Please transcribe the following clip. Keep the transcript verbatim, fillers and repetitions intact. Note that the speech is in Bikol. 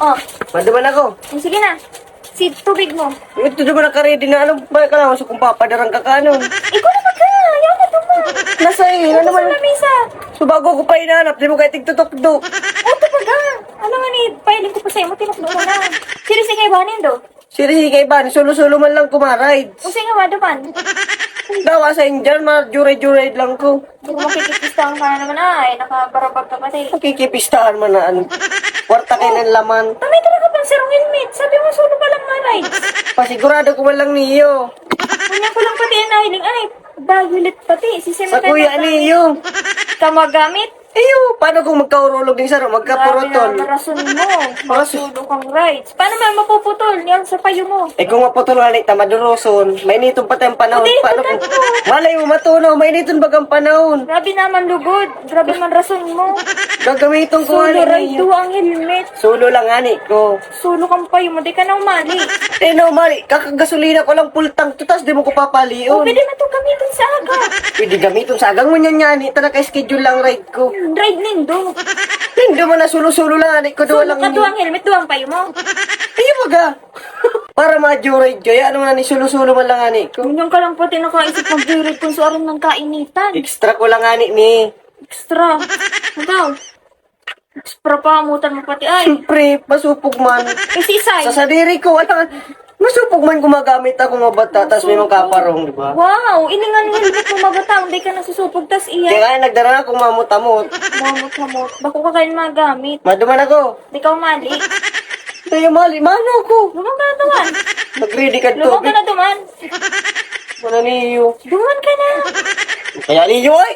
Oh, Maduman ako. Sige na. Si tubig mo. Ito naman nakaredy na ano ba ka lang sa kung papadarang ka kano. Ikaw na ba ka? Ayaw na duman. Nasa eh, ano naman? Sa lamisa. So bago ko pa hinahanap, di mo kaya tigtutukdo. Ito pa ga. Ano nga ni, pailing ko pa sa'yo mo, tinukdo mo na. Siri, sige, banin do. Siri, sige, ba? Solo-solo man lang kumarides. Usa nga, maduman. Dawa sa Indian, ma-juray-juray lang ko. Kung makikipistahan ka na naman ay, nakabarabag ka pati. Makikipistahan man na ano. Kwarta kayo ng laman. Tamay talaga pang sirong helmet. Sabi mo, solo pa lang marides. Pasigurado ko man lang niyo. Kanya ko lang pati ang nahiling. Ay, bagulit pati. Si Sa kuya niyo. Kamagamit. Iyo, paano kung magkaurulog yung saro, magkapurutol? Grabe na rason mo. Rason. Masulo kang rides. Paano man mapuputol? Yan sa payo mo. Eh, kung maputol nga ni ta, maduroson. Mainiton pa tayong panahon. Paano kung malay mo, matunaw, mainiton bagang panahon? Grabe naman lugod. Grabe man rason mo. Gagamiton ko nga ninyo. Solo ride to ang helmet. Solo lang ani ko. Solo kang payo mo, di ka na umali. Di na umali. Kakagasolina ko lang full tank to, tas di mo ko papalion. O, pwede na to gamitin sa aga. Pwede gamitin sa aga. Ngunyan nga ni, ta naka-schedule lang ride ko. Ride nindo. Nindo man na solo-solo lang ani ko. Solo lang ka, duwang helmet, duwang payo mo. Iyo, baga. Para ma-joyride kayo, ano nga ni, solo-solo man lang ani ko. Ganyan ka lang pati nakaisip mag-joyride kung saan ng kainitan. Extra ko lang ani ni. Extra. Ikaw? Extra pa, amutan mo pati ay. Siyempre, masupog man. Eh, si Isay? Sa sadiri ko, wala. Masupog man gumagamit ako mga bata, tas may mga kaparong, di ba? Wow, ini nga ang helmet mo mga bata, hindi ka nasusupog, tas iya. Kaya nga, nagdara na akong mamot-amot. Mamot-amot. Bako ka kayo magamit. Maduman ako. Di ka umali. Tayo mali, mano ako. Lumang ka na duman. Nag-ready ka Lumang ka tubig. Na duman. Wala niyo. Duman ka na. Kaya niyo ay.